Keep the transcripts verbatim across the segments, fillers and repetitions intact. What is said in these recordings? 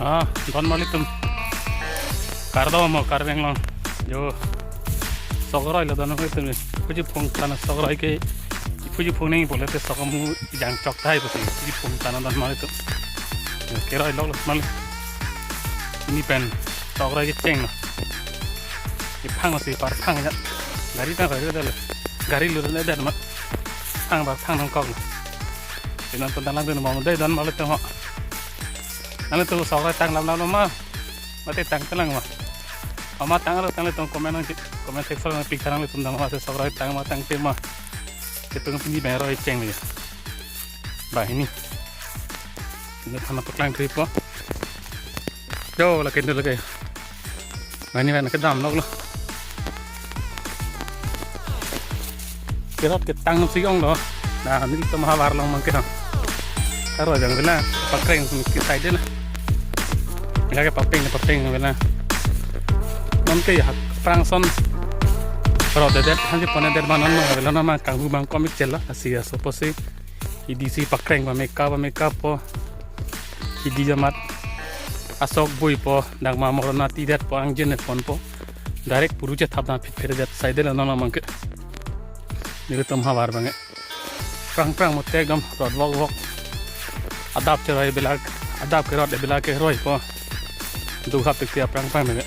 Ah, don marli atum. Kardom mo Karbi Anglong. Jo. Sok roi lo don marli atum. Puji phung tan sok roi ke. Puji phung ning pule te sok amu jang chok tahai pusi. Puji phung tan don marli atum. Jo, keroi lo lo marli. Pini pen sok roi kecheng lo. Kephang si parphang ya. Gari ta roi lo. Gari lo le dan ma. Phang parphang nangkok lo. Pini nonton tanglang dun mo dei don marli atum ho. Nanglitum sok roi tang lam lam lo ma. Mate tang telang ma. Ama tang lo tang le tong comment nang comment section nang pik tang le tum dang ma se sok roi tang ma tangte ma. Ketung pini bang roi cheng le. Banghini. Ini thana paklang trip po. Jo, lake dulu lake. Banghini mana kedam nok lo. Kerot ketang si ong lo. Nah, nelitum havar along abang ke. Karo jang vela pakreng ke side na. Lake papeng papeng vela. Non ke ya prangson. Rodedet hanji ponedet banan lo vela nama kanghu abang komik chelo. Asi aso posi. Hidi si pakreng pameka pameka po. Hidi jamat asok bui po, dang ma Moronati det po, angjin ponpo. Direct puru chethap dan phit phit det side lo non abang ke. Nelitum havar abang ke. Prang prang mote ekdom rot vok vok. Adap cheroi belak, adap kerot belak keroi po. Duk hap tik tia prang prang abang ke.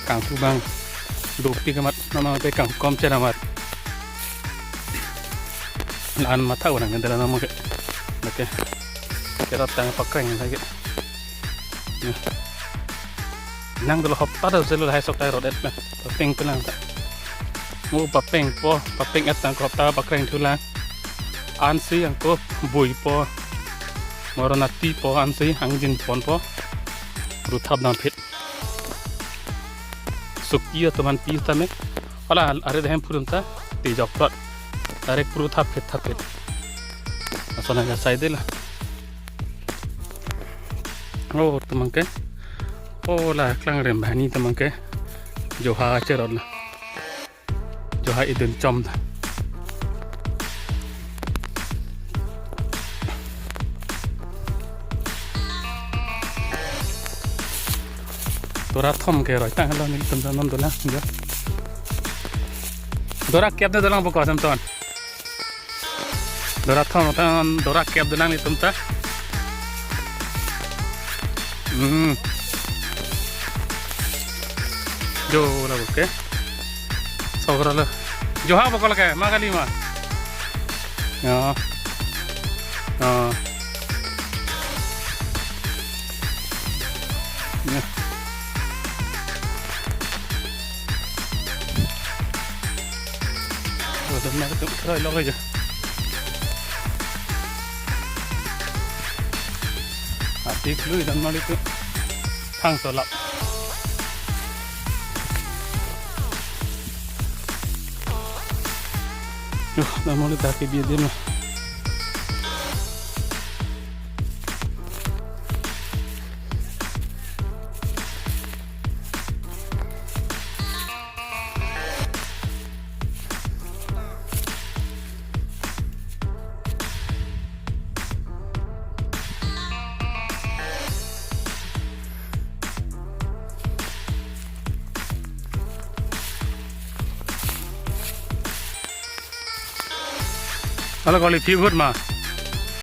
Kanghu abang. Duk tik amat, non abang ke kanghu kom chera amat. Lan matha orang ke dalam nama ke. Oke. Kerot tang pakreng lagi. Ya. Nang dulu hopta dah selalu hai sok tai rodet na. Papeng pelang ta. Mu papeng po, papeng et tang hopta pakreng thulang. Ansi angko bui po. Moronati po ansi angjin ponpo. Puru thap dan phit. Suki atum an pi tame. Hala are dehem purun ta. Tijok prot. Direct puru thap phit thap phit. Asona ka side lo. Oh, atum abang ke. Oh, la klangrem banghini atum abang ke. Joha cherot lo. Joha idun chom ta. Dora thom ke roi tang lo nelitum ta non dolang jo. Dora kep ne dolang bokos em ton. Dora thom ta dora kep dolang nelitum ta. Hmm. Jo la oke. Sok roi lo. Joha bokol ke ma kali ma. Ya. Ya. Ya. Oh, don marli atum keroi lo aja. Atik lui don marli atum. Thang solap. Yo, don marli ta ke bi dia ma. Hala kali phi hut ma.